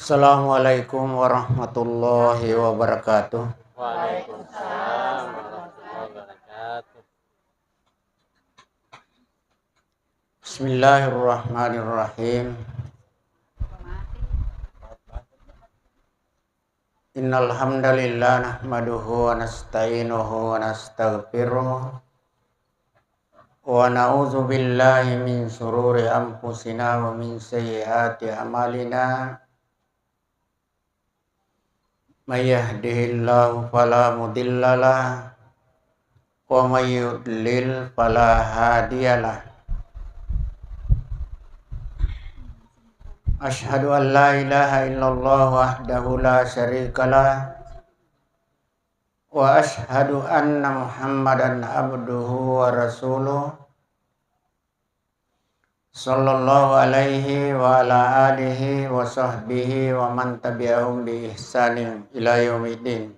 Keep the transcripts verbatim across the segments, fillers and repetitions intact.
Assalamualaikum warahmatullahi wabarakatuh. Waalaikumsalam warahmatullahi wabarakatuh. Bismillahirrahmanirrahim. Innal hamdalillah, nahmaduhu wa nasta'inuhu wa nastaghfiruh, wa na'udzu billahi min syururi anfusina wa min sayyiati a'malina. May yahdihillahu fala mudhillalah, wa may yudlil fala hadiyalah. Asyhadu an la ilaha illallah wahdahu la syarikalah, wa asyhadu anna Muhammadan abduhu wa rasuluh, sallallahu alaihi wa ala alihi wa sahbihi wa man tabi'ahum bi ihsanin ila yaumiddin.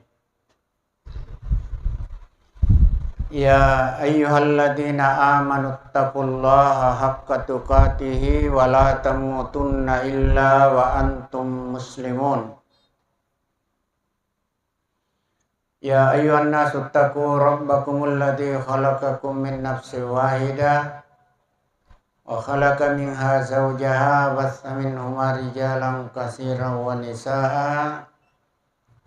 Ya ayyuhalladzina amanu taqullaha haqqa tuqatihi wa la tamutunna illa wa antum muslimun. Ya ayyuhan nasu taqu rabbakumul ladzi khalaqakum min nafsin wahidah wa khalaqa minha zawjaha wa bassa minhuma rijalan katsiran wa nisaa,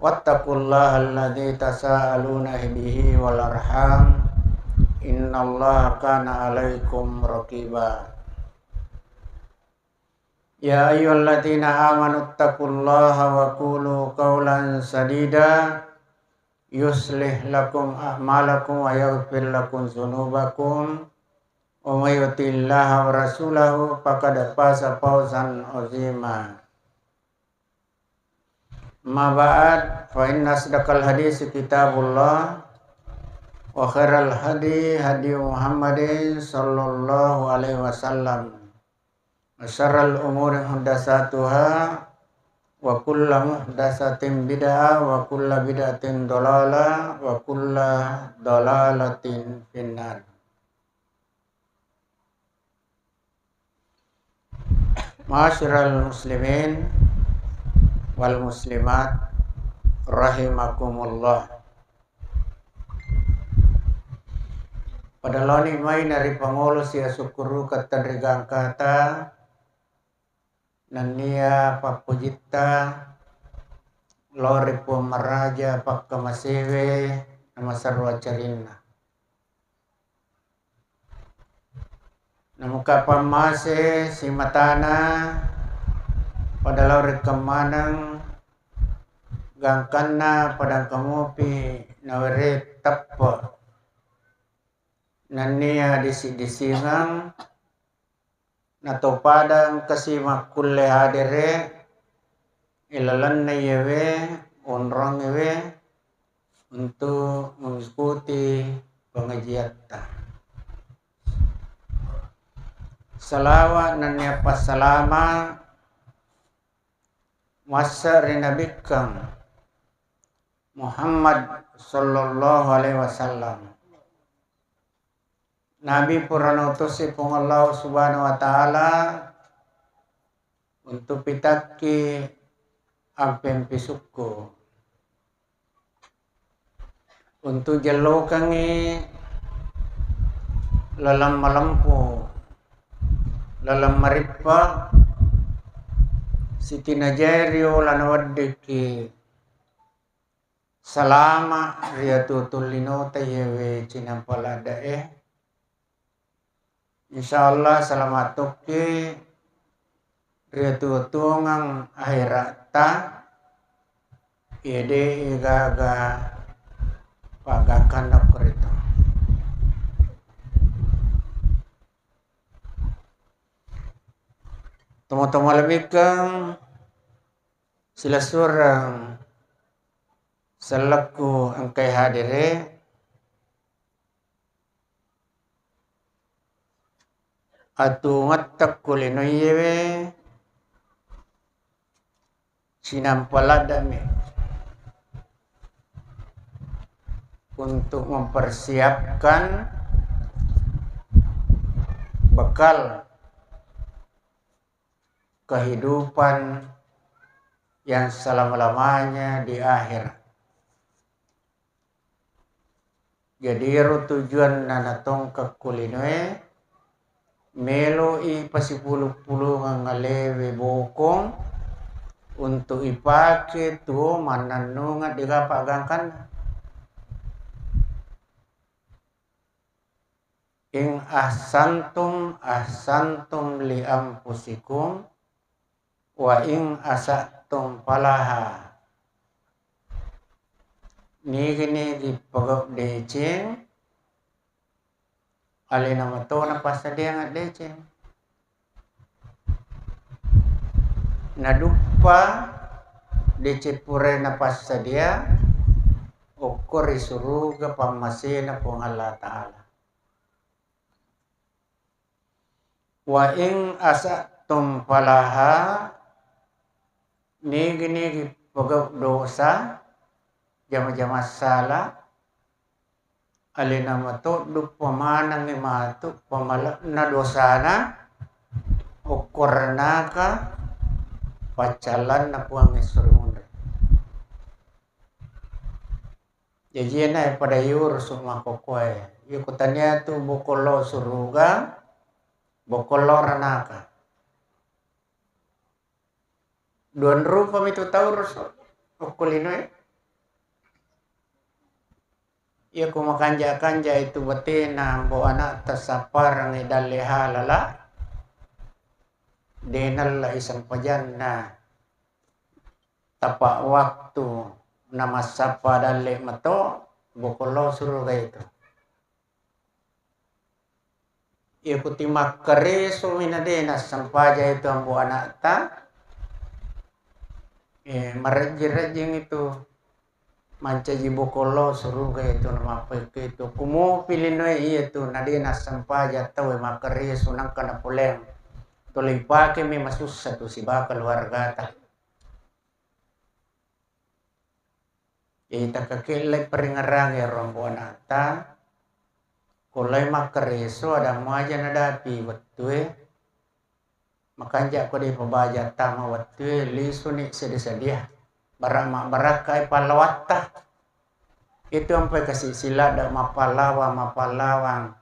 wattaqullaha alladzi tasaaluna bihi wal arham, innallaha kana alaikum raqiba. Ya ayyuhalladzina amanu taqullaha wa qulu qawlan sadida, yuslih lakum a'malakum wa yaghfir lakum dzunubakum, wa may yuti'illaha wa rasulahu faqad faza fawzan azima. Amma ba'd, fa inna asdaqal hadisi kitabullah, wa khairal hadi hadi Muhammadin sallallahu alaihi wasallam, wa syarrul umuri muhdatsatuha, wa kullu muhdatsatin bid'ah, wa kullu bid'atin dhalalah, wa kullu dhalalatin finnar. Ma'asyiral muslimin wal muslimat rahimakumullah. Pada laoni mai naripangolo siasukkuruka tenri gangkata, nennia pappujitta lao ri Puang Maraja pakkamasewe namaserro acarinna. Namuka pammase simatana pada lao rekeng maneng gangkanna padang kamopi nawere teppe. Nennia disi-disingeng nato pada engkasi makkulle hadere ilalenna iyewe onrongngewe untuk mengikuti pengajiatta. Salawat nennia passalama massa ri Nabikkang Muhammad sallallahu alaihi wasallam. Nabi pura nautusi Puang Allah Subhanahu wa Ta'ala untuk pitakki ampeng pisukku, untuk jellokengngi laleng malempu, laleng marippa, sitinajae riola naweddikki salama ri atuotuong linota iyewe cinampa ladde'e. Insyaallah salama tokki ri atuotuongeng akheratta, iye de'i gaga paggangkanna okko ritu. Tomatoa malebbikeng silessureng sellekku engkae hadere, atuongettekku linoiyewe cinampa laddami untuk mempersiapkan bekal kehidupan yang selama-lamanya di akhirat. Jadi ero tujuanna natongka ku linoe, melo i pasipulung-pulungeng alewe bokong untuk ipake tuo mannennungeng degaga gangkanna. In ahsantum ahsantum li anfusikum wa in asa'tum falaha. Nigi-nigi pegau deceng, alena mato napassadiang deceng. Naduppa deceng pura napassadia okko ri suruga pammasena Puang Allah Ta'ala. Wa in asa'tum falaha, nigi-nigi pegau dosa, jama-jama sala, alena mato duppa manengngi matu pamale'na dosana okko ranaka paccallanna Puang esso ri munri. Jaji ena pada yurusu makkokkoe. Iya kutania tu bokolo suruga, bokolo ranaka. Duang rupa mitu tau rusu okko linoe. Iya ku makanja-kanja itu batena ambo anak tasapparangi dalle halala. Denalla isempajanna. Tapa waktu namassappa dalle mato, bokolo suruga itu. Iya kuti makkareso mi na de nassempaja itu ambo anakta, eh, marejjing-rejjing itu mancaji bokolo suruga itu namappa itu. Kumopi linoe iya tu na de nassempaja tau makkareso nangka napoleang. Tole ipake mi masussa tu sibawa keluargata. Jadi takkakellai paringerang ero ambo anakta, ko lai makkareso ada muaja nadapi wettue, makanja ko de pabaja tama wettue, lisuni sedia-sedia. Bara mabbarakkai pallawatta. Itu ampai kasi siladda mapallawang, mapallawang.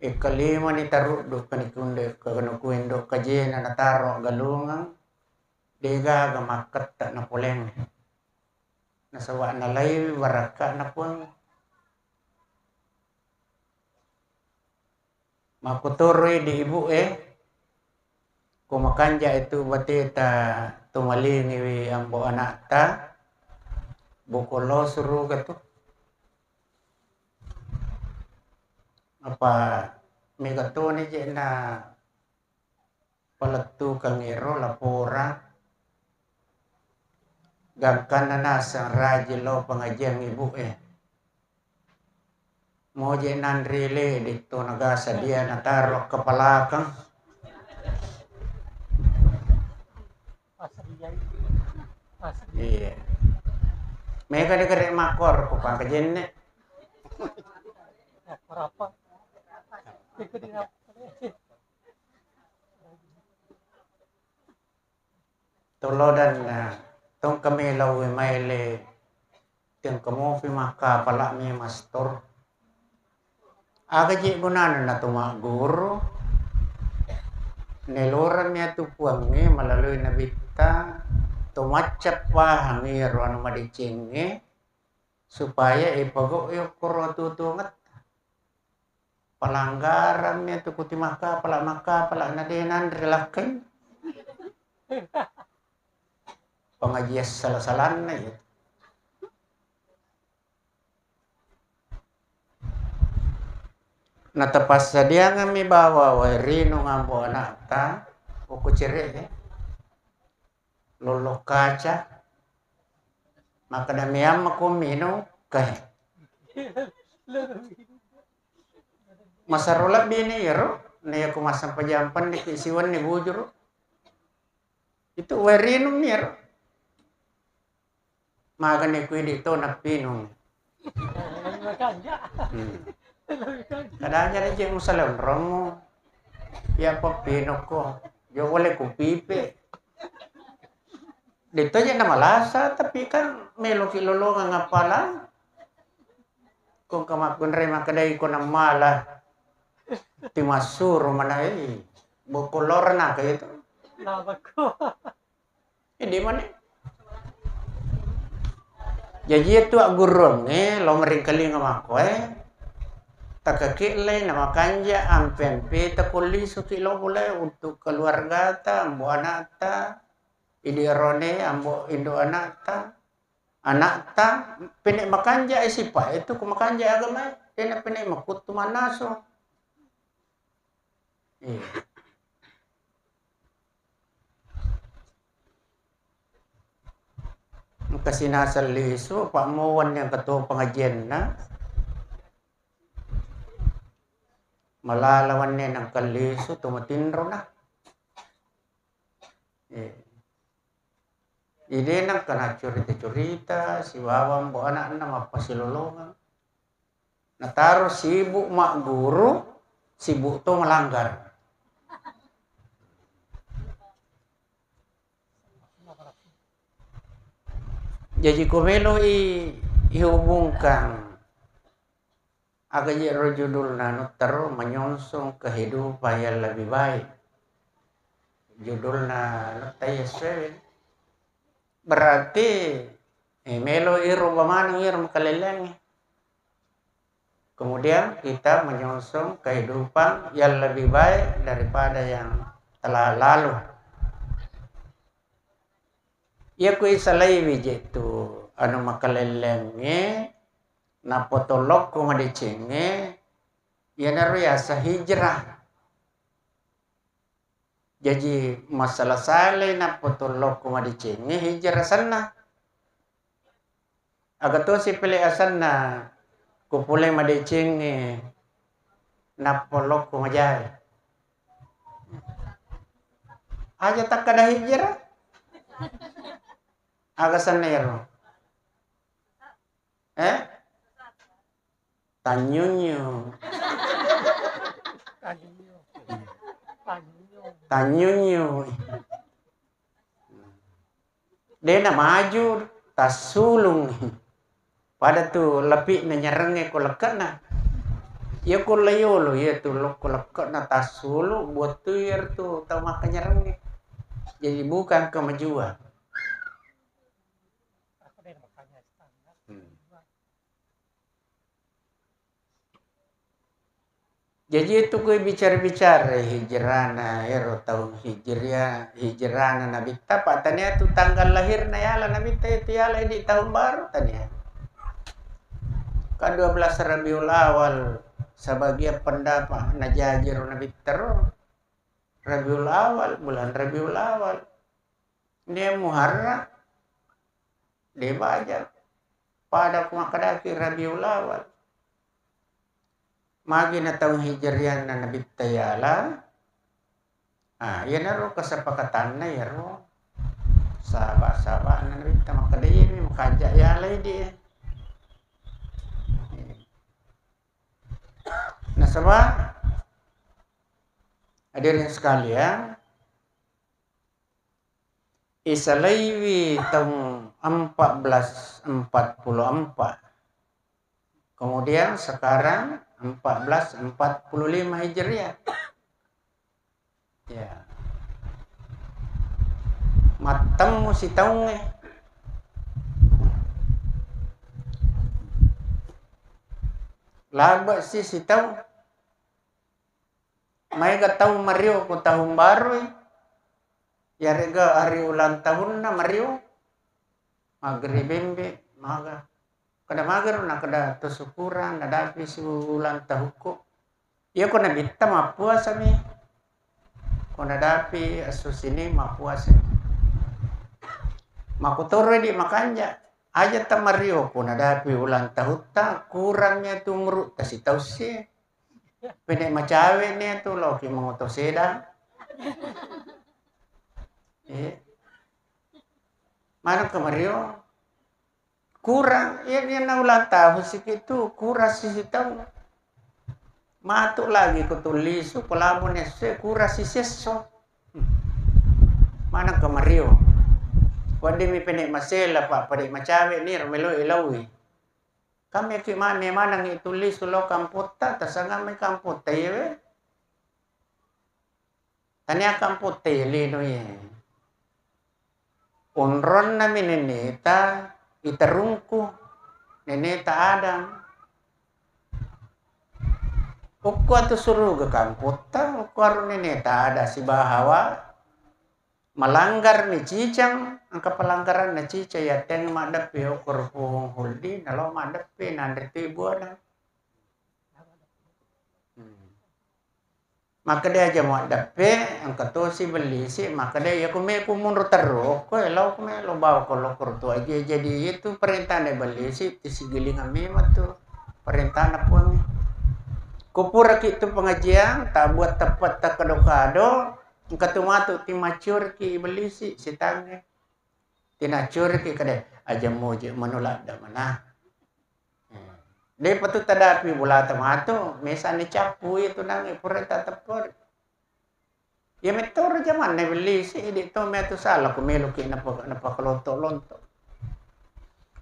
Ikkalimani taruddu kanikunde, kanukuindo kajena nataro galungeng. Degaga makketta napoleang. Nasaba nalaiwi barakkana Puang. Makkutoroi di ibu e, ko makanja itu bateta tumalingiwi ambo anakta, bokolo suruga tu. Apa mega toni je na palettukeng ero laporan gangkanna naseng rajin lao pengajian ibu e. Moje nanre lede to nagasa dia nataro kepalakang. Iya. Mega de kere makor ko pangkajenne. Tolodanna tongka melau maele tengka mopi makkapala mi mastor. Aga je gunana na to magguru? Nelorang mi atu Puangnge malaloi nabitta to macca pahangi ro anu madecengnge supaya ipagau i okkoro atuo-tuongetta. Pelanggaran mi atu kuti makkapala, makkapala na de nanre lakkai. Pengajian sala-salanna iya. Natapassadiangemmi bawa wae rinung ambo anakta, uku cere e. Lollo kaca. Makkeda meamma ko minung, kae. Masaro lebbi ni ero, na yako massempajang penni ki siwenni bujuru. Itu wae rinung ni ero. Magani ku idi to nappinung. Hmm. Kadang jadi cek musalem romo. Ya apa pinokko. Jo boleh ku pipe. De'to je namalasa, tapi kan meloki lolongeng appalang. Ko engka makkunrai makkedai ko namala, timassuro mana, eh, bokko lorna ka itu. Nabako. Jadi mana? Jaji itu agguruangnge, lo meringkalinga mako, eh. Takakek le, namakanja, ampe-ampe takollisuki lo pole untuk keluargata, ambo anakta, idirone, ambo indo anakta. Anakta, pene makanja e sipa e tu, ko makanja agama e, dena pene makuttu mannasu. Iya. Engka sinaseng lisu, apa muwan yang ketua pengajianna. Malala wanne nangka lisu, tu matinro na. Iya. Ide nangka naccurita-curita, sibawa ambo anakna mappasilolongeng. Nataro sibuk magguru, sibuk to melanggar. Jaji ko melo i, ihubungkan Aga je ro judulna nuttaro, menyongsong kehidupan yang lebih baik. Judulna nutta iya suwe. Berarti, eh, melo iro bamaneng iro makaleleng. Kemudian kita menyongsong kehidupan yang lebih baik daripada yang telah lalu. Iya ku isalaiwi je tu anu makalellengnge, napotolokko madecengnge, iyanaro yaseng hijrah. Jaji, masala-salai napotolokko madecengnge, hijrah asenna. Aga tosi pele asenna, ku pole madecengnge, napolokko majae. Aja takkada hijrah? Aga asenna ero? Eh? Tanyunyu. Tanyunyu. Dena maju, tassulung. Pada tu lepi na nyarengnge ko lekke'na. Iya ko layolo, iya tu lo ko lekke'na tassulu, buat tu iya tu tau makkanyarengngé. Jadi bukan kemajuan. Hmm. Jaji itu kui bicara-bicara hijrana, ero tahun hijriah, hijrana Nabitta, pa tania tu tanggal lahirna yala Nabitta itu yala di tahun baru tania. Kan dua belas Rabiul Awal, sebagian pendapat najaji ro Nabitta ro. Rabiul Awal, bulan Rabiul Awal. Nia Muharram, de baja. Pada ku makkadaki Rabiul Awal. Magi na taung hijrianna Nabitta yala. Ah, iyanaro kesepakatanna iyaro sahabat-sahabatna Nabitta makkeda iyami makanja yala idi. Nasaba hadirin sekalian, isalaiwi taung empat belas empat puluh empat, kemudian sekarang empat belas empat puluh lima Hijriah. Ya. Mattemmu sitaungnge. Labe si sitaung. Maega tau mario ko tahun barui, yarega hari ulang tahunna mario, maggeri bembe, maga. Kada magero, nakkeda to syukurang, nadapi si ulang tahukku. Iya ko Nabitta mappuasami. Ko nadapi esso Senin mappuasa. Makkutoro di makanja. Aja tamario ko nadapi ulang tahutta, kurangnya tu umurutta sitaussi. Pede macawe ni tu loki mongoto sedang. Eh. Mana kemario? Kurang, iya, iya na ulang tahun siki tu, kurang sisi taung. Matu lagi ko tulisu, ko labo nesse, kurang sisi esso. Mana kemario? Wedding mi pene' masela, Pak, pade' macawe' ni ro melo' ilaui. Kami ki ma-, me maneng itu lisu lao kampotta, tasangammi kampotta iye we. Tania kampotta iye lino iye. Onronna mi neneta iterungku, neneta Adam. Okko atu suruga kampotta, okko aro neneta Adam sibawa Hawa. Malanggar mi cicang, engka pelanggaranna cicang, yatteng maddeppe okko ro Puang Huldi, nalo maddeppe nanre tu ibuana. Hmm. Makkeda aja maddeppe, engka tosi bellisi, makkeda iya ku me ku munro terro, ko lao ku me lo bawa ko lokor tu aja. Jadi itu perintahna bellisi, tisigilingan memang tu perintahna Puang. Ko puraki tu pengajian, tabuat teppetta kado-kado, engka tu matu timacurki bellisi, sitangnge. Tinacuriki kede, aja muji manu ladda mana. Depa tu tadapi bulata matu, mesani cappu itu nangi pura tatepperi. Iya mettoro jamanna bellisi, idi to metu sala ku meluki napa, napa kelonto-lonto.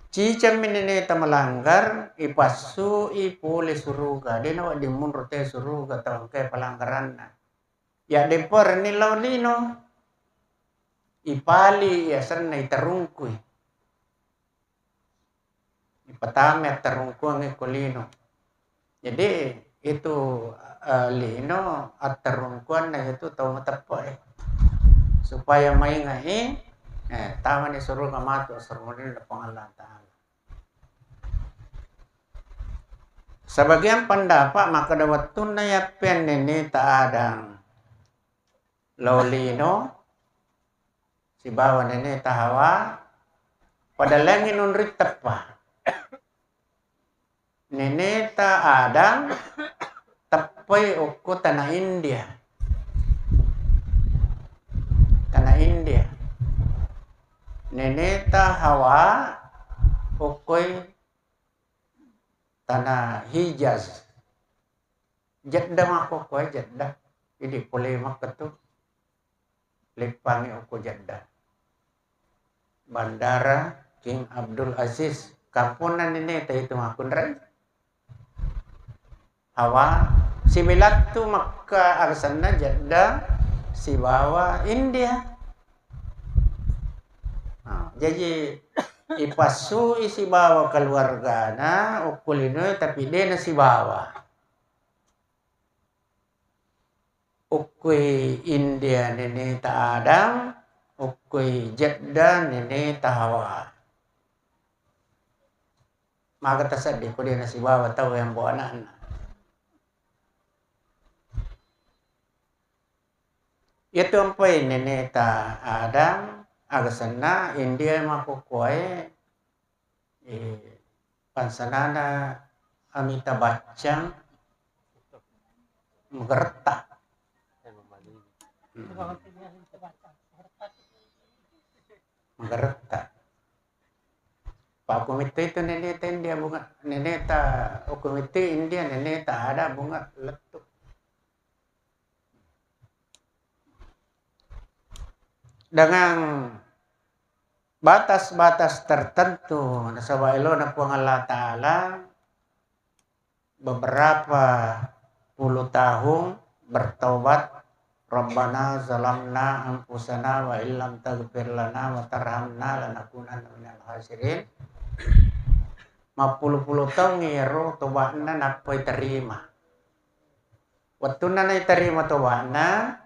Cicammi neneta melanggar, ipassui pole suruga. Dena wedding munro te suruga tau engkae pelanggaranna. Iya deperni lao lino. Ipali yasenna iterungkui. Ipatama atterungkuangnge ko lino. Jadi itu, eh, lino atterungkuanna itu tau mateppe'e. Supaya maingai, eh, tamani suruga matu asrumuninna Puang Allah Ta'ala. Sebagian pendapat makkeda wettunna yappeang neneta Adam lao lino sibawa neneta Hawa, pada laingngi nunri teppa. Neneta Adam teppai okko tana India. Tana India. Neneta Hawa okkoi tana Hijaz. Jeddah makkokkoe, Jeddah. Idi pole Makkah tu. Leppangi okko Jeddah. Bandara King Abdul Aziz. Kamponna neneta itu makkunrai. Hawa, sibelattu Makkah agasanna Jeddah sibawa India. Nah, jaji ipassui sibawa keluargana okko linoe, tapi dena sibawa. Ukkui India neneta Adam, ukkui Jeddah neneta Hawa. Maga tasedding ko dena sibawa tau yang bawa anakna. Iyatu ampai neneta Adam, agasanna India makkokkoe, eh, pangsanana Amitabh Bachchan mageretta. Hmm. Mageretta. Pak, hukum itu, itu neneta India bunga, neneta hukum itu India, neneta ada bunga lettu. Dengan batas-batas tertentu, nasaba elona Puang Allah Ta'ala beberapa puluh tahun bertobat, "Rabbana zalamna anfusana wa illam taghfir lana wa tarhamna lanakunanna minal khasirin." Mappulu-pulu taung iyaro tobatna nappai terima. Wettunna naiterima tobatna,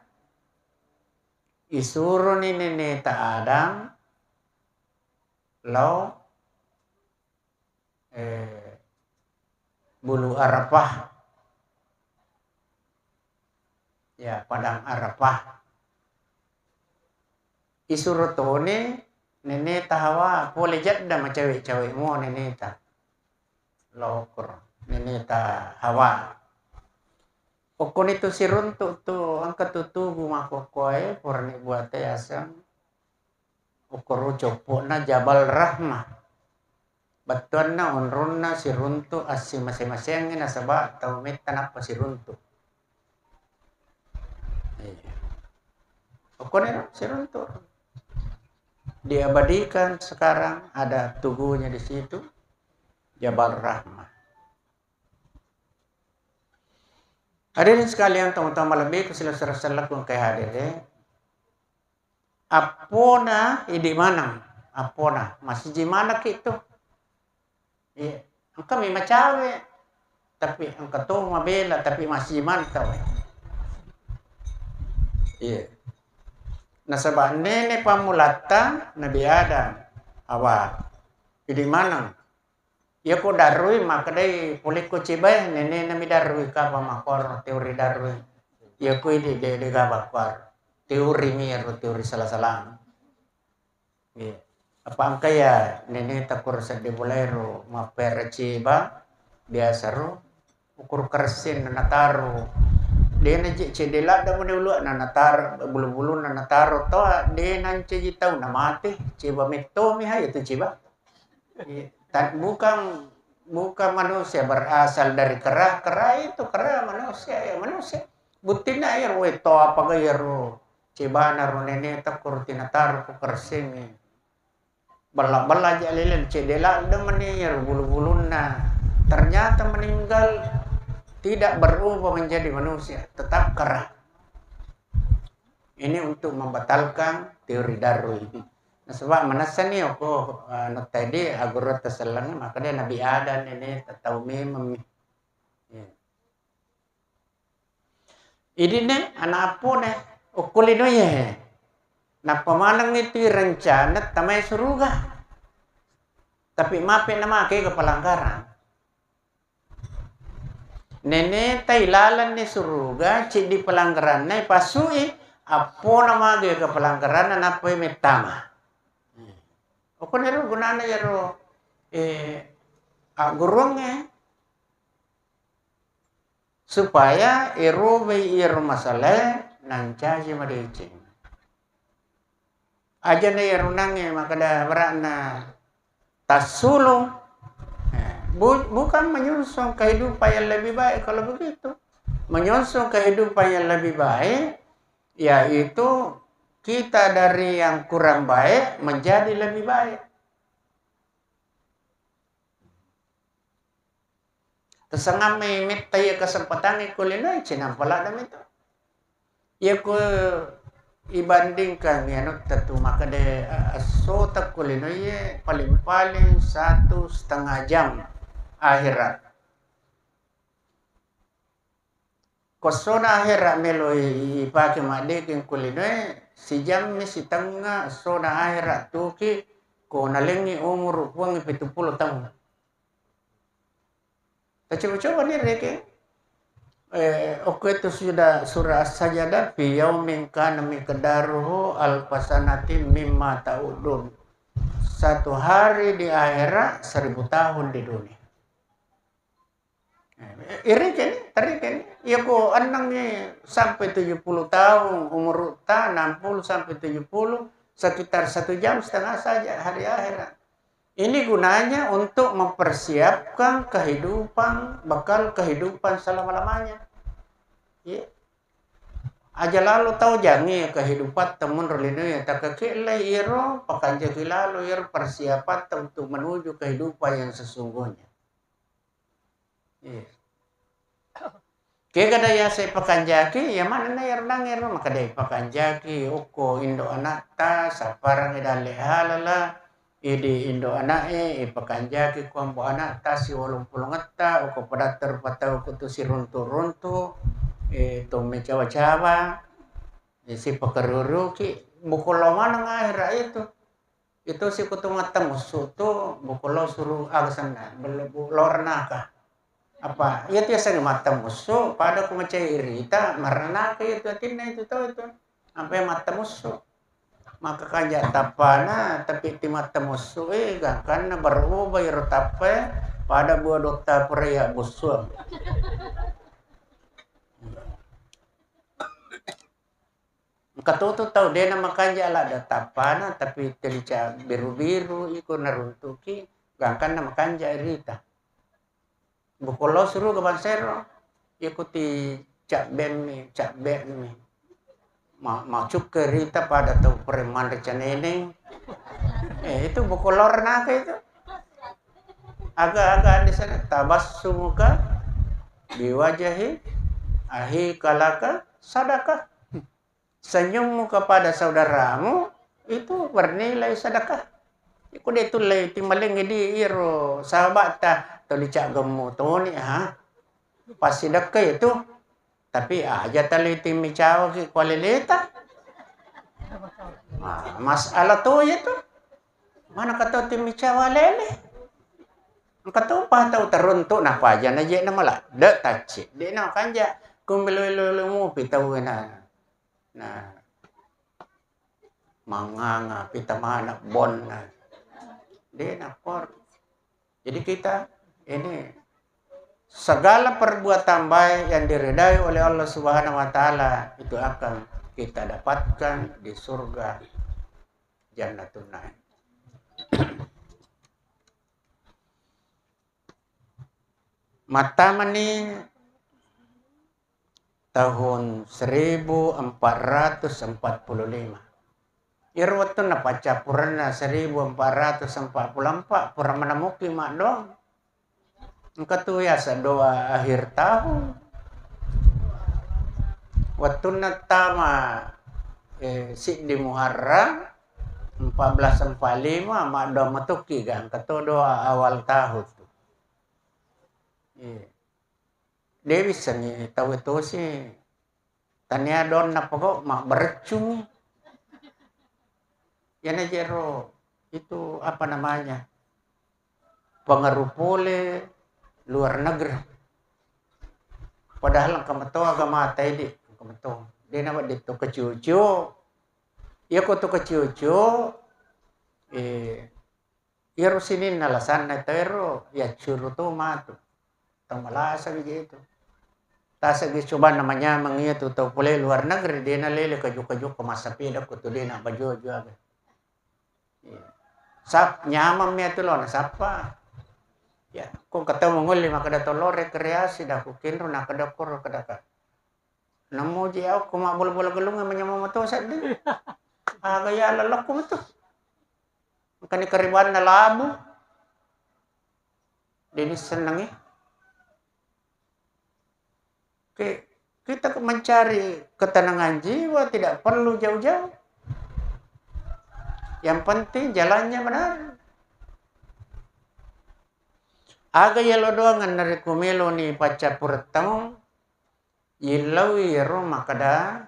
isuroni neneta Adam lao, eh, Bulu Arafah. Ya, Padang Arafah. Isuro toni neneta Hawa, pole Jeddah macawe-cawe mo neneta. Lao koro neneta Hawa. Okkoni tu siruntu tu, engka tu tugu makkokkoe, purani buate aseng. Okkoro coppo'na Jabal Rahmah. Bettuanna onronna siruntu assimase-maseangngi nasaba tau metta nappa siruntu. Iya. Okkoniro siruntu. diabadikan sekarang, ada tugunya di situ, Jabal Rahmah. Hadirin sekalian, teman-teman lebih ke sila-sila selaku engka hadir, eh. Appona idi maneng, appona masiji maneng ki tu. Iya, engka mi macawe, tapi engka to mabela, tapi masiji maneng tau. Iya. Nasaba nene pammulatta Nabi Adam, Hawa, idi maneng. Iyako darui makkedai pole ko cibae, nenena mi darui, kapa makkoro teori darui. Iyako idi de de gaba kuaro. Teori mi ero, teori salah-salah. Iya. Apa engka ya nene takkur sedde bolaero mappere ciba biasa ro ukur keressing na nataro. De na je cedde ladde mone ulu'na nataro bulu-bulunna nataro to de nancaji tau na mate ciba metto mi ha itu ciba. Iya, ta-, bukan, bukan manusia berasal dari kera, kera itu kera manusia, ya manusia. Buttinna ero, we to apa ga ero cebana ro nene takko ro tinataro ko kersengi. Bella-bella aja lele cedde ladde meni ero bulu-bulunna. Ternyata meninggal tidak berubah menjadi manusia, tetap kera. Ini untuk membatalkan teori Darwin. Nasaba manessani okko, eh, anu tadi agurutta selleng, maka dia Nabi Adam ini tau memang. Iya. Idine anak appone okko linoye. Nappa maneng itu rencana tamai suruga. Tapi mape namake ke pelanggaran. Neneta ilalenni suruga, ciddi pelanggaranna ipasui, appona mage ke pelanggaranna nappai mettama. Okkoniro gunana iyaro, eh, agguruangnge, supaya erobai iyaro masalae nancaji madeceng. Aja na iyaro nangnge makkeda berarna tassulung. Eh, bu-, bukan menyongsong kehidupan yang lebih baik kalau begitu. Menyongsong kehidupan yang lebih baik, yaitu kita dari yang kurang baik menjadi lebih baik. Tasengammai metta iya kesempatangnge ko linoe, cinampa ladde mi tu. Iya ko ibandingkan anu tatu makkeda, eh, esso ta ko linoe paling-paling satu setengah jam akhirat. Ko essona ahera melo i-, ipake maddekeng ko linoe, sijammi sitengnga essona ahera tuki ko nalengngi umuru Puangnge pitu pulo taung. Tacoba-coba ni rekeng. Eh, okko itu sudah surah As-Sajdah, fi yaumin kana miqdaruhu alfa sanatin mimma ta'uddun. Satu hari di akhirat seribu tahun di dunia. Irikeni, tarikeni. Iya ko ennengngi sampai tujuh puluh tahun umurutta, enam puluh sampai tujuh puluh, sekitar satu jam setengah saja hari akhirat. Ini gunanya untuk mempersiapkan kehidupan, bekal kehidupan selama-lamanya. Iya. Aja lalo tau jangi kehidupan temun ro linoe, takkake'lai iyaro, pakanjaki lalo iyaro persiapatta untuk menuju kehidupan yang sesungguhnya. Iya. Kegana yaseng pakanjaki, iya manenna iyaro nangngero, makkeda ipakanjaki okko indo anatta, sapparengngi dalle halala, idi indo ana'e, ipakanjaki ko ambo anatta siwolong pulongetta, okko padatta rupa tau ko tu siruntu-runtu, eh, to mecawa-cawa, eh, sipakaruruki, buku lo maneng ahera itu. Itu sikutu mattamussu tu, buku lo suru aga senna, belle bu lo renaka. Apa, iya tu yasengnge mattamussu, pada ku macai irita, marenaka iya tu atinna itu tau itu. Ampe mattamussu. Maka kanja tappana, tapi ti mattamussu, eh, gangkanna berubah iro tappa, pada bua dotta pura iya bussu. Engka to tu tau de na makanja ladde tappana, tapi terica biru-biru iko naruntuki, gangkanna makanja irita. Buku lo suruga bangsero, iko ti cabbemmi, cabbemmi. Ma-, macukka rita pada tau pura manre caneneng. Eh, itu buku lor naka itu. Aga-aga di sana, tabassumuka biwajahi akhika laka sadakah. Senyummu kepada saudaramu itu bernilai sedekah. Iko de tullei timaling di iro sahabatta, toli caggemmu toni, ha. Passidekka itu. Tapi aja tali timmi cawaki kualeleta. Nah, masalah to itu. Mana kata timmi cawa lele? Engka to pa tau teruntuk napa aja na je na mala. De tacci. De na kanja kumbelo-lo mupi tau na. Nah, manganga pita mana bonna. De na kor. Jadi kita ini segala perbuatan baik yang diridai oleh Allah Subhanahu wa Ta'ala itu akan kita dapatkan di surga Jannatun Naim. Mattamani tahun seribu empat ratus empat puluh lima. Iyaro wettunna paccappurenna seribu empat ratus empat puluh empat, pura manamuki maddoang. Engka tu yaseng doa akhir tahun. Wettunna tama, eh, siddi Muharram empat belas empat lima, maddoang matoki ga, engka to doa awal tahun tu. Iya. De wissengngi tau tosi. Tania donna pokok mabbereccungngi. Iyana jero itu apa namanya? Pengaruh pole luar negeri. Padahal engka meto agamata idi, engka meto. De na wedding to kecio-cio. Iya ko to kecio-cio, eh, Iyaro sininna lasanna tauero yaccuru to matu. Tau malasa mi je itu. Tasegi cobanna manyameng iya tu tau pole luar negeri, de nalele kaju-kaju ko massapeda ko tu de na baju-baju aga. Iya. Sap-, nyameng mi atu lo nasappa. Ya, ko ketemu ngolli makkeda to lo rekreasi dah ku kinro nakkeda koro kedaka. Namuji au ko mabbola-bola gelung manyameng mato sedding. Aga ya lelokku metu. Engkani karibanna labu. Deni senengi. Oke, kita mencari ketenangan jiwa tidak perlu jauh-jauh. Yang penting jalannya benar. Aga yalo doang narekko meloni paccappureng taung, yillau iyaro makkeda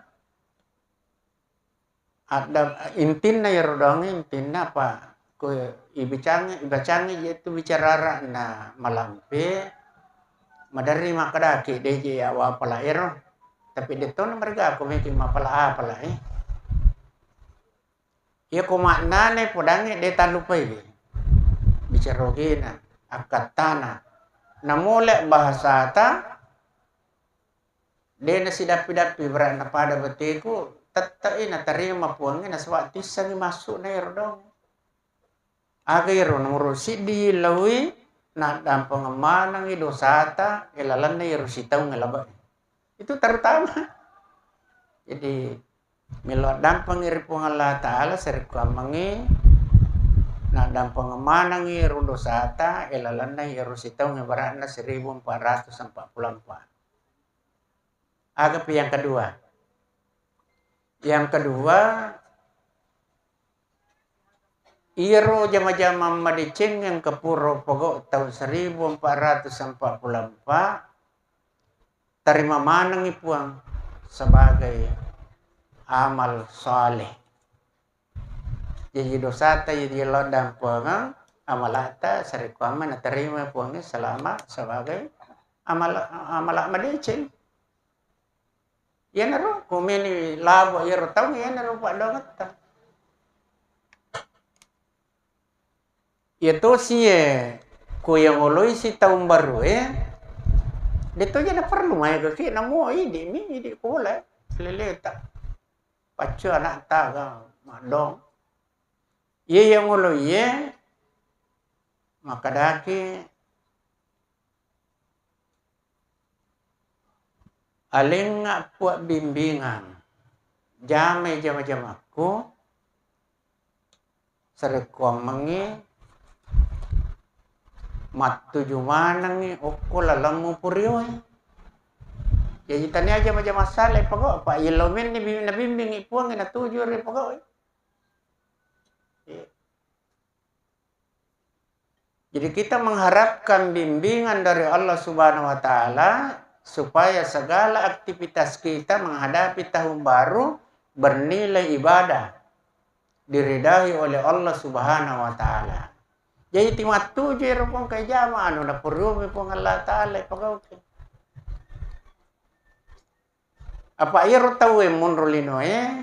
Adda-, intinna iyaro doangnge, intinna apa, ko ibicang-, ibacangngi je tu bicara ara'na malampe, maderri makkedaki, de je yawa apala ero. Tapi de tona mariga ko meki mapala apala, eh. Iya ko maknana podangnge de tallupai bicara ogena, akkattana. Namole bahasata, De nasidappi-dappi berarti napada bateku, tette'i natarima Puangnge nasaba tissengngi massu'na ero doang. Aga ero nomoro siddi lawi, naddampengeng manengngi dosata, ilalenna ero sitaung labe'e. Itu terutama. Jadi, melo addampengngi ri Puang Allah Ta'ala, sarekkuammengngi naddampengeng manengngi ero dosata, ilalenna ero sitaung ibaratna seribu empat ratus empat puluh empat. Agapi yang kedua? Yang kedua, iyaro jama-jama madeceng yang kepuro pogau tahun seribu empat ratus empat puluh empat, tarima manengngi Puang sebagai amal saleh. Jaji dosata, jaji lao dampengeng amalata, sarekkuammengngi natarima Puangnge selama sebagai amala, amala madeceng. Iyanaro, ko meni labo iyaro taung, iyanaro paddoangetta. Iya tosi e, ko yang oloi si taung baru e, de to je naperlu maega ki, namo idi mi, idi pole, leleta. Paccu anakta ga maddong. Iye yang olo iye makkedaki, alengnga Puang bimbingang, jamai jama-jamakku, sarekkuammengngi mattuju manengngi okko lalemmu purioe. Jaji tania jama-jama sala ipogau, apa yello menni bi-, nabimbingi Puang natuju ri pogau. Jadi kita mengharapkan bimbingan dari Allah Subhanahu wa Ta'ala supaya segala aktivitas kita menghadapi tahun baru bernilai ibadah, diridai oleh Allah Subhanahu wa Ta'ala. Jadi timattuju ero pong kai jama anu napurumi Puang Allah Ta'ala ipagauki. Apa iyaro tauwe monro linoe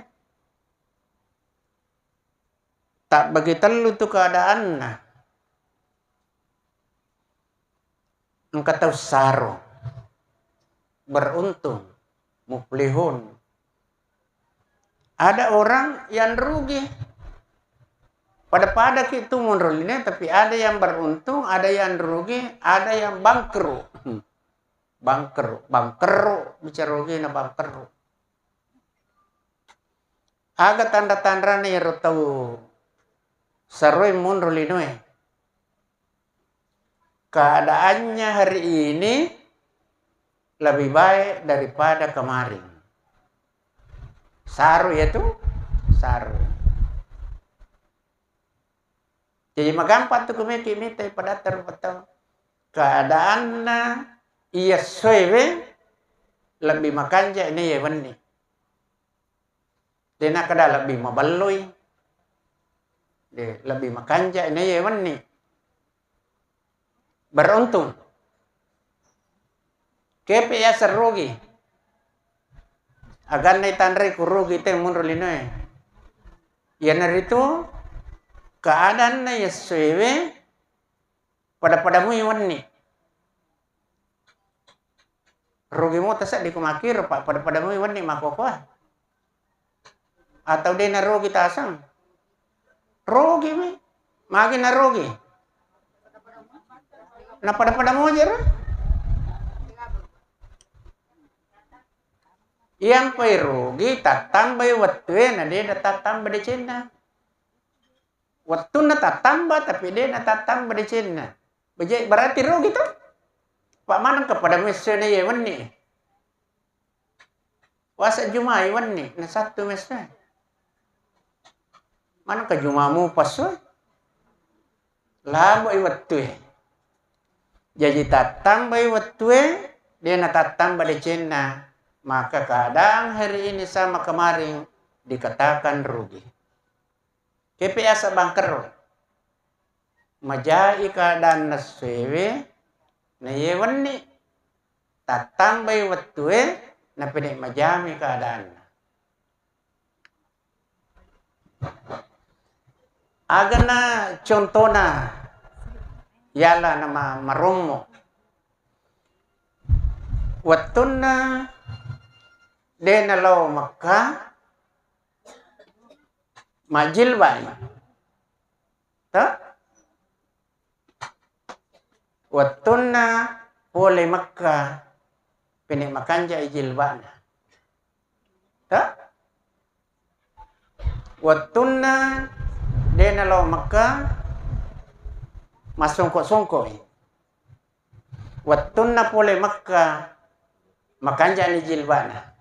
tabbagi tellu tu keadaanna. Engka tau saro, beruntung, muflihun. Ada orang yang rugi. Pada-pada ki tu monro linoe, tapi ada yang beruntung, ada yang rugi, ada yang bangkrut. Bangkrut, bangkrut, bicara rugi na bangkrut. Aga tanra-tanrana iyaro tau saroe monro linoe? Keadaannya hari ini lebih baik daripada kemarin. Saru iyatu, saru. Jadi magampang tu kumeki mitai padatta rupa tau. Keadaanna iya essoewe lebbi makanja' naiya wenni. De' nakkeda lebbi mabelloi. De', lebbi makanja' naiya wenni. Beruntung. Kepe yaseng rugi. Aganna itanrei ku rugi te munro linoe. Iyanaritu keadaanna yessoewe pada-pada mui wenni. Rugi muta seddi ku makkiro, pa pada-pada mui wenni makkokoa. Atau de' narugi taseng? Rugi mi. Magi narugi? Na pada-pada mujero. Iyampai rugi, tattambai wettue, na de' natattamba decenna. Wettunna tattamba, tapi de' natattamba decenna. Beje-, berarti rugi to? Pa manengka pada mui essoe naiya wenni. Puasa Jumai wenni, na Sattu mui essoe. Manengka Juma mupa essoe. Laboi wettue. Jaji tattambai wettue, de' natattamba decenna, maka keadaan hari ini sama kemarin dikatakan rugi. Kepe yaseng bangkerro. Majai keadaanna essoewe, naiya wenni. Tattambai wettue, napede' majami keadaanna. Agana contona yala nama marommo. Wettunna de' nalao Mekka, majjilba'i. Ta? Wettunna pole Mekka, pene' makanja'i jilba'na. Ta? Wettunna de' nalao Mekka, massongko-songko'i. Wettunna pole Mekka, makanja'ni jilba'na.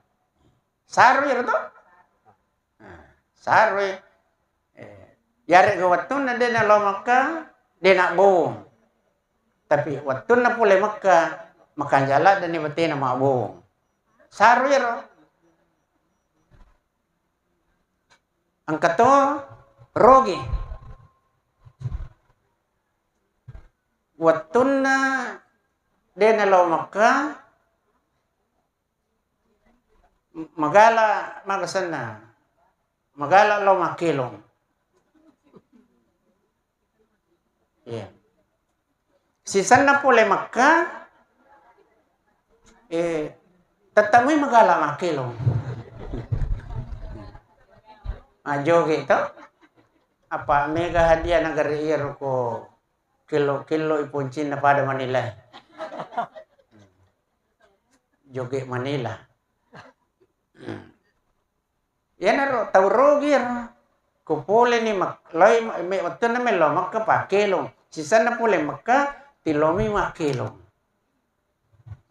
Saroi ero to? Nah, saroi. Eh, yarega wettunna de' nalao Mekka, de' nabbowong. Tapi wettunna pole Mekka, makanja' ladde'ni batena mabbowong. Saroi ero. Engka to rugi. Wettunna de' nalao Mekka, magala, maga senna, magala lao makkelong. Iya. Sisenna pole Mekka, eh, tettamui magala makkelong. Ah, joge to? Apa mega hadiah nagare iyaro ko kello-kello i poncinna pada manila. Joget manila. Iyanaro tau rugi ero. Ko pole ni Mek-, loi me-, me-, wettunna melo Mekka pakkelong. Sisenna pole Mekka, tilomi makkelong.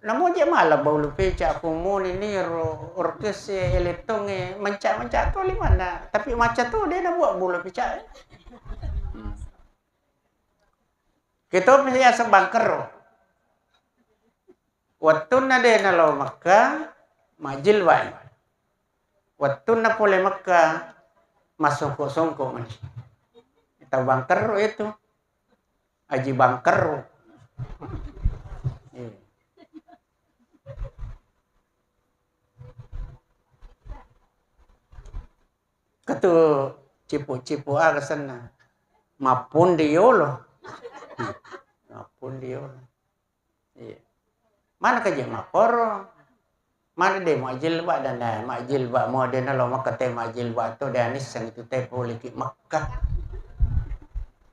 Namo je mala baulu peca ko moni ni ro orkes e, elektong e, manca-manca to limanna. Tapi maca to de na buat bola peca. Hmm. Keto biasa bangkero. Wettunna de nalao Mekka, majjilba'i. Wettunna pole Mekka, massongko-songko mani. Tau bangkero itu. Aji bangkero. Iya. Ketu cipu-cipu aga senna. Mappundi yolo. Mappundi yolo. Iya. Mana kaje makkoro? Mana de majjilba dan, eh, majjilba mo de nalo Mekka te majjilba to de anisseng itu te poliki Mekka.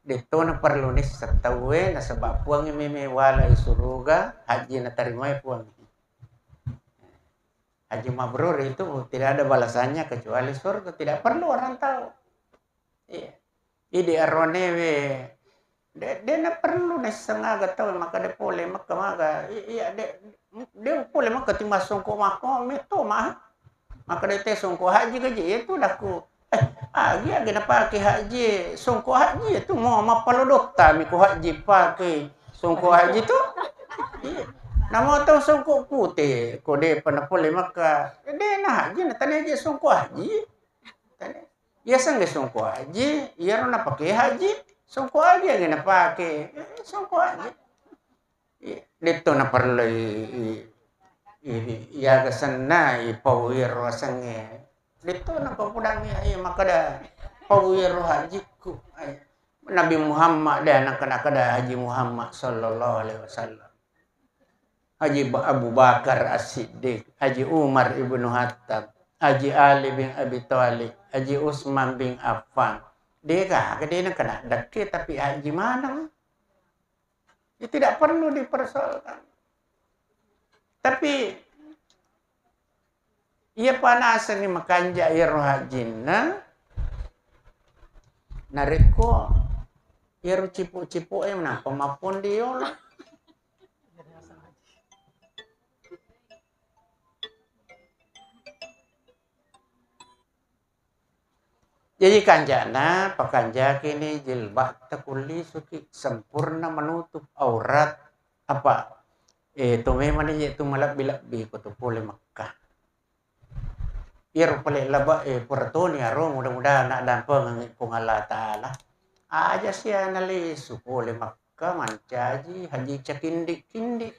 De to na perlu nisseng tauwe nasaba Puang meme wala i suruga, haji natarimai Puang. Haji mabrur itu tidak ada balasannya kecuali surga, tidak perlu orang tahu. Iya. Idi aronewe, de, de na perlu naisseng aga tau, maka de pole Mekka maga. I-, iya, de, de pole Mekka timbang songko mako, metto ma. Maka de te songko haji gaji, itu daku. Eh, agi, agi napake haji, songko haji itu mau mappalodotta mi ko haji pake songko haji tu. Iya. Namo tau songko pute, ko de pernah pole Mekka. De na haji, na tane haji songko haji. Tane. Iya sengge songko haji, iyaro napake haji, songko haji aga napake. Eh, songko haji. Iya, detto naperlu i, i, i, iyaga senna i pau iyaro asengnge. Detto napapudangngi, iya, makkeda pau iyaro hajikku. Ai, Nabi Muhammad de nakkeda-keda Haji Muhammad sallallahu alaihi wasallam. Haji Ba-, Abu Bakar As-Siddiq, Haji Umar ibnu Khattab, Haji Ali bin Abi Thalib, Haji Utsman bin Affan. Degaga de nakena dekke, tapi haji maneng. Ya, tidak perlu dipersoalkan. Tapi iya panasengngi makanja iyaro hajinna, narekko iyaro cipu-cipu e nappa mappondi yolo. Jaji kanjana, pakanjakini jilbab takullisuki sempurna menutup aurat, apa, eh, to memang je tu malebbi-lebbi ko to pole Mekka. Iyaro pale laba, eh, pura toni aro, mudah-mudahan naddampengengngi Puang Allah Taala. Aja sia nalisu pole Mekka mancaji haji cakindi-kindi.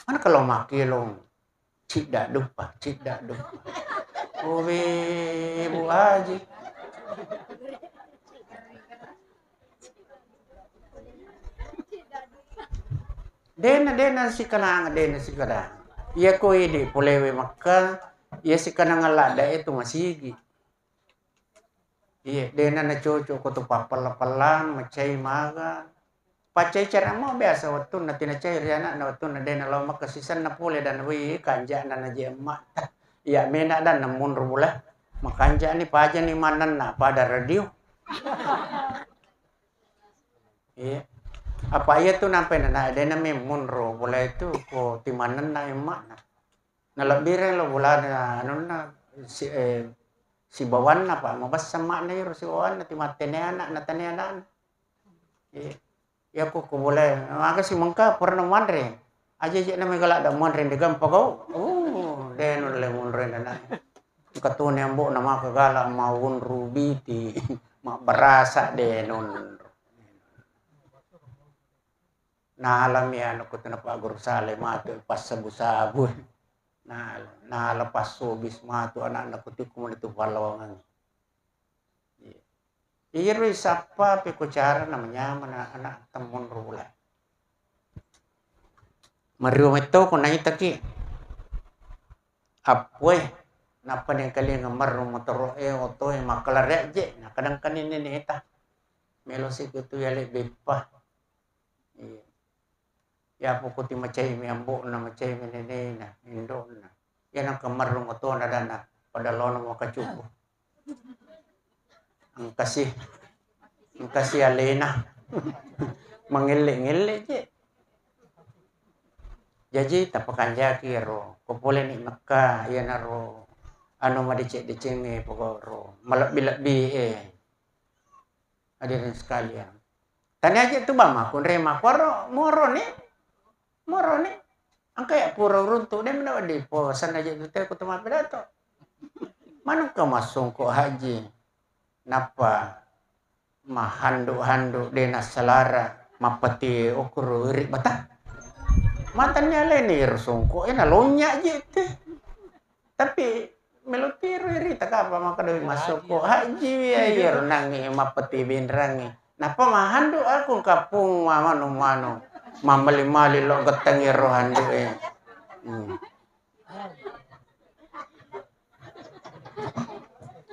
Mana kalau makelong cidda duppa, cidda duppa. Owe, Bu Haji. Dena, dena sikanang, dena sikanang. Iya ko idi polewe Mekka, iya sikanang ladda itu masigi. Iya, dena nacocok ko tu pappella-pellang, macai maga. Pacai cara mo biasa wettunna tinacai ri anakna wettunna dena lao Mekka sisenna pole dan wi kanjana naje emma. Iya mena dan namunro bula. Makanja ni paja ni manenna pada radio. Iya. Apa iya tu nampai nana dena memunro bula itu ko timanenna emma. Nalebbireng lo bolana anunna si, eh, sibawanna pa mabessa ma'na iro sibawanna timattene anak na tane anakna. Iya. Iya ko, ko boleh maga si mengka purana manre. Aja je na megala da manre de gampa kau. Oh, de nulle munre nana. Katone ambo na maka gala mawunru biti mabbarasa de non. Nalami anakku tu napagguru sala matu passabu-sabu. Nala, nala passobis matu anakna kutikku mani tu pallawangang. Iya. Iro isappa peko cara namanyamana anak temmun rula. Mario metto ko naitaki. Appue, nappa nengkalinga marru motoro e oto e makkala reaje, nakadang kanine neta. Melo sikutu yale beppa. Iya. Iya, pokoti macai mi ambo'na, macai mi nenena, indo'na. Iya, nangka marrung otona dana. Pada lono makacupu. Engkasi, engkasi alena. Mangelle-ngelle je. Jaji tapakanjaki ro, ko pole ni Mekka, iyanaro anu madeceng-decengnge pokok ro, malebbi-lebbi e. Hadirin sekalian. Tania je tu bama kunre makkoro moroni. Moroni. Engka ya pura uruntu de mena wedding posan aja tu te ko tu mappidato. Manengka massongko haji. Nappa mahandu-handu de nassalara mappeti okoro wiri bata. Matani aleni ro songko e nalonya je te. Tapi melo tiro irita kapa maka doi masoko haji ya iyaro nangi mappeti benrangi. Napa mahandu aku kapung mamanu-manu. Mamali-mali lo gettengi ro handu e. Hmm.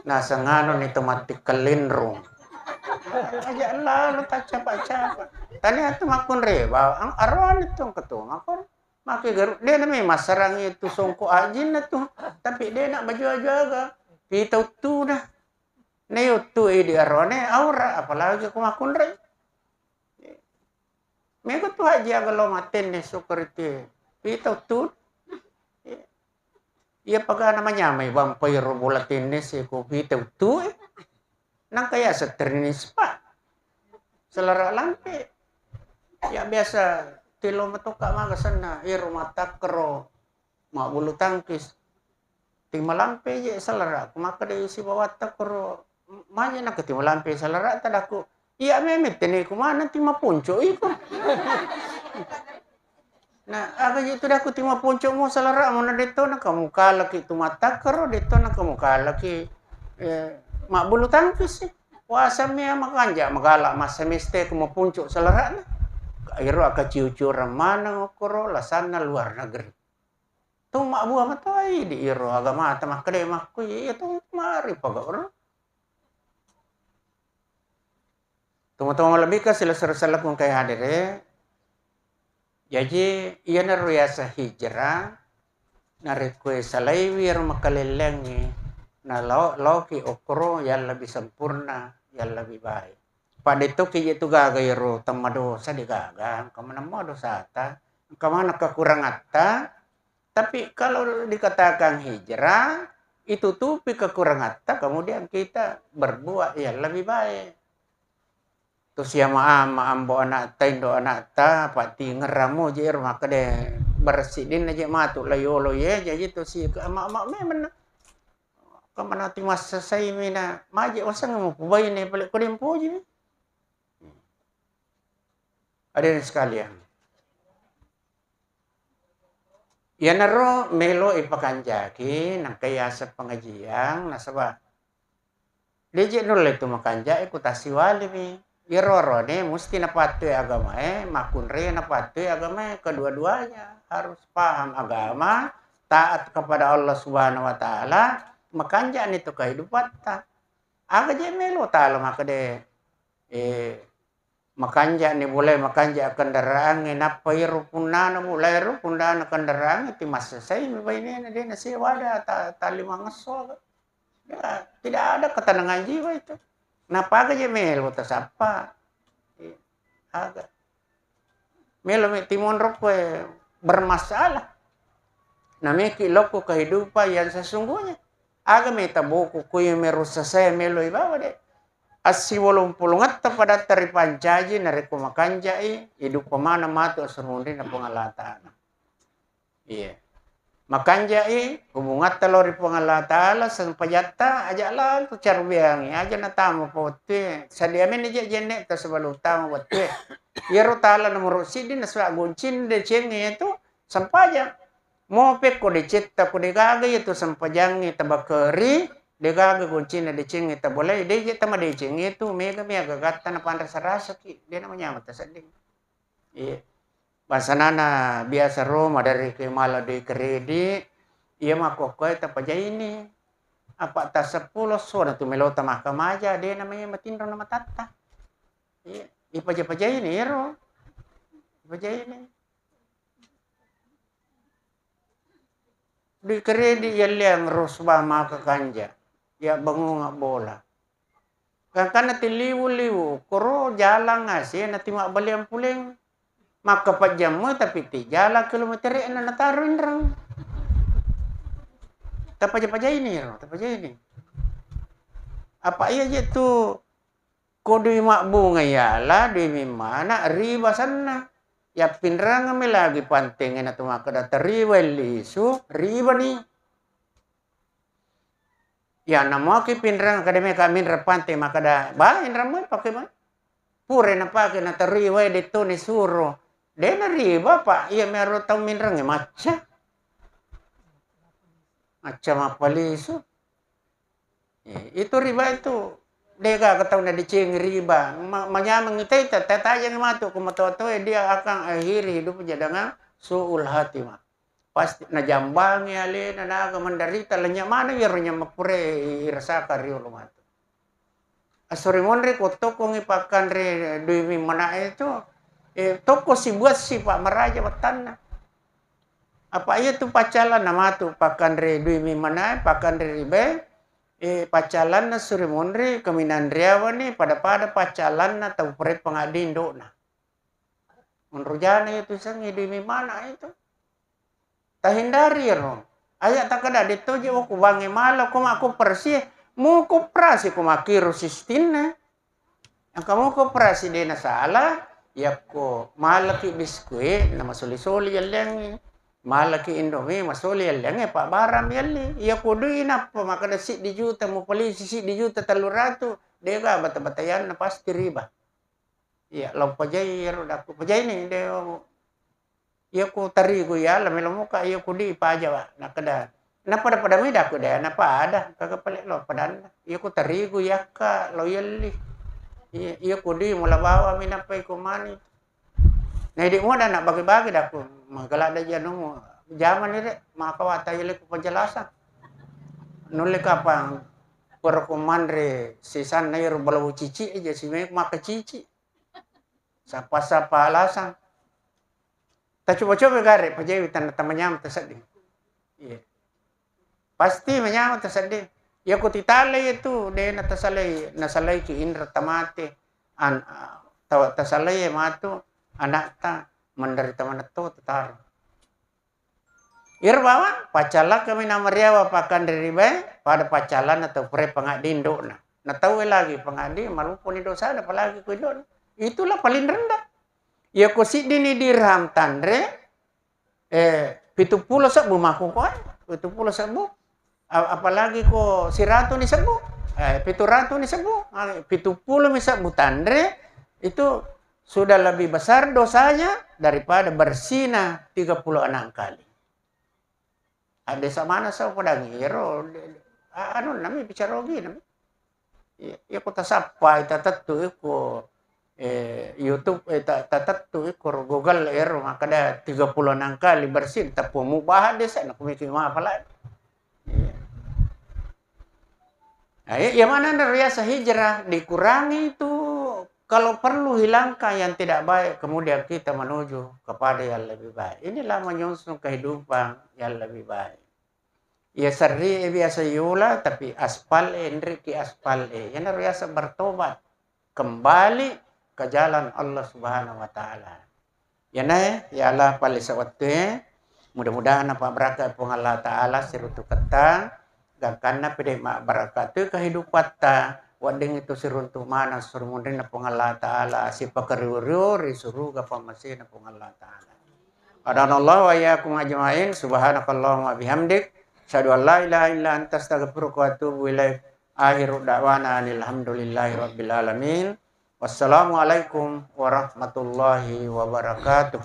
Nasengano ni to matti kellinrung. Aja lalo taccapa-capa. Tani atu makkunre ba aroan itu ketua makon. Make garu de na memang massarangi tu songko ajinna tu, tapi de na baju-baju aga pita uttu na. Ne uttu e di arone aura apalagi ko makkunrai. Mega tu haji aga lo matenne sukariti pita uttu. Iya pagana manyamai bampai ro bola tennis ko pita uttu. Nangka ya setterini sepa. Selera lampe. Ya biasa tilo matoka maga senna iro matakkero mabbulu tangkis. Timalampe je selera ku maka de sibawatta koro maje nangka timalampe selera tadaku. Iya meme tene ku mana timaponco iko. Nah, aga je tu daku timaponco mo selera mo na detto na kamu kalaki tu matakkero detto na kamu kalaki eh, mabbulu tangkis. Puasa mea makanja magala masa meste ku mapuncu selera na. Iro aka ciu-ciu remana ngokoro lasanna luar negeri. Tu mabbua matoi di iro agama ta makkede makku iya tu mari pagaur. Tomatoa malebbi ka silessureng sellekku engkae hadere. Jaji iyanaro yaseng hijrah narekko salaiwi ero makalellengngi nalao laoki okkoro yang lebih sempurna, yang lebih baik. Padettoki je tu gaga iyaro temmadosa de gaga engka maneng mua dosata, engka maneng kekurangatta. Tapi kalau dikatakan hijrah, itutupi kekurangatta, kemudian kita berbuat yang lebih baik. Tu siama ama ambo anakta indo anakta pati ngeramo je ro makkede bersidinna je matu layolo ye jaji tu si ama ama memang kemanati massasai mina maje waseng mupubai ne pale kode mpoji mi. Hadirin sekalian, iyanaro melo ipakanjaki nangka yaseng pengajian nasaba deje nulle tu makanjai ku tasiwalimi. Iyaro rone musti napattue agamae, makkunre napattue agamae, kedua-duanya harus paham agama, taat kepada Allah Subhanahu wa Ta'ala, makanjani tu kehidupatta. Aga je melo tala makkede eh, makanja ni bolae makanja kendaraangnge nappa iyaro punnana bolae ro punnana kendaraangnge ti massesai mi bainena de nasewa ada ta, ta lima ngesso aga. Ya, tidak ada ketenangan jiwa itu. Napaga je melo tasappa. Iya. Aga. Melo mi timonro koe bermasalah. Nameki lokko kehidupan yang sesungguhnya. Aga meta buku kui merusa saya melo ibawa de. Assiwolong pulungetta padatta ripancaji narekko makanjai iduppa maneng matu asrunrina Puang Allah Ta'ala. Iya. Makanjai hubungatta lao ri Puang Allah Ta'ala, sempajatta aja lao tu carubeangi aja natama pa wettue. Sadia meni je jenne ta sebelum tama wettue. Iyaro tala nomoro siddi nasaba goncin decengnge tu sempajang. Mo pekko decetta ko degaga iyatu sempajangnge tabakeri, degaga goncinna decengnge tabolai, deje tama decengnge tu mega mega gatta napanrasa-rasaki, de namanyameng tasedding. Iya. Basanana biasa ro maderri ke mala doi kredit, iya makkokkoe tapajaini. Apa ta seppulo sona tu melo ta makkamaja, de namanya matinro na matatta. Iya, ipaja-pajaini ero. Ipajaini. Dui kredit yalliang rusba maka kanja, ya bangunga bola. Gangkanna ti liwu-liwu, koro jalang ase na ti mabbaliang puleng. Makkapajjammoi tapi ti jalang kilometere'na nataro inreng. Tapaja-pajaini ro, tapajaini. Apa iya je tu ko dui mabbunga yala, dui mimmana, riba sanna. Yappinrengeng mi lagi pantengnge na tu makkeda teriba lisu, riba ni. Ya, namoki pinreng akademi ka minreng pante makkeda, "Ba, inreng mai pake mai." Pura napake naterui wae detto nisuro. De nariba, Pak. Iya mero tau minreng macca. Macca mappalisu. Eh, itu riba itu. Dega ke tau nadiceng riba. Ma-, manyameng ita ita, tatajengi matu ko matoa-toa dia akan akhiri hidupnya dengan su'ul khatimah. Pasti najambangi alena naga menderita, lenya maneng iyaro nyameng pura irasaka riolo matu. Asuri monri ko tokkongi pakkanre dui mimmana e tu, eh, tokko sibuat si Pak maraja wattanna. Apa iya tu paccalanna matu pakkanre dui mimmana e, pakkanre riba e, eh, paccalanna suri monri kaminang riawa ni pada-pada paccalanna tau pura pangadding do'na. Monro jana iya tu isengngi dui mimmana itu. Tahindari ro. Aja takkeda detto je, "Oh, kubangnge mala, ko makkoperasi." Mukoperasi ko makkiro sistinna. Engka mukoperasi de nasala, yakko malaki biskuit na masoli-soli yalliangngi. Malaki Indomie masoli yalliangngi, pabbarang yalli. Iya ko dui nappa makkeda siddi juta, mupalisi siddi juta tellu ratu, dega bata-batayanna pasti riba. Iya, lao pajai ero dakku. Pajaini de, iya ku tarigu iya, lamelo muka iya ku di paja, Pak. Nakkeda, napada-pada mi dakku de, napada, kaga pale lao padanna. Iya ku tarigu iya ka, lao yelli. Iya, iya ku di mula bawa mi nappa iku mani. Na idi muda na bagi-bagi dakku, magala da janumu. Jamani de, maka wata yelli ku penjelasan. Nulle kapang, pura ku manre sisanna ero balawu cici aja, si me maka cici. Sapa-sapa alasang. Tacoba-coba gare, pajawi tanna tamanyameng tasedding. Iya. Pasti manyameng tasedding. Iya ko titale iya tu, de na tasalai, nasalai ki inra tamate. An-, tawa tasalai matu anakta menderita manetto tataro. Iyaro bawang, paccallakka mi namariawa pakkanre ribae, pada paccalanna tau pura pangadding do'na. Na tauwe lagi pangadding, malupuni dosana, apalagi ko indo'na. Itulah paling rendah. Iya ko siddini dirham tanre, eh, pitu pulo sebbu mako koe, pitu pulo sebbu. A-, apalagi ko siratu ni sebbu, eh, pitu ratu ni sebbu, ah, pitu pulo mi sebbu tanre, itu sudah lebih besar dosanya daripada bersina tiga puluh enam kali. Adde samana sau padangi ero, a-, anu nami bicara ogi nami. Iya, iya ko tasappai tatettu iko, eh, YouTube, eh, ta-, tatettu iko ro Google ero makkeda tiga puluh enam kali bersin, tappu mubahan desa na kumiki mapala. Iya. Nah, iya, iya mana na riasa hijrah, dikurangi itu, kalau perlu hilangkan yang tidak baik, kemudian kita menuju kepada yang lebih baik. Inilah menyongsong kehidupan yang lebih baik. Iya serri e biasa yula, tapi aspal e, enriki aspal e. Yana riasa bertobat, kembali ke jalan Allah Subhanahu wa Ta'ala. Yanae, ya Allah, pale sawattu e. Mudah-mudahan napabbarakka Puang Allah Ta'ala siruntuketta, gangkanna pede mabbarakka tu kehidupatta, wedding itu siruntu maneng suri munrinna Puang Allah Ta'ala, sipakario-rio ri suruga pammasena Puang Allah Ta'ala. Hadanallahu wa iyyakum ajmain. Subhanakallahumma bihamdik. Asyhadu an la ilaha illa anta astaghfiruka wa atubu ilaik. Akhiru da'wana anil hamdulillahi rabbil alamin. Wassalamualaikum warahmatullahi wabarakatuh.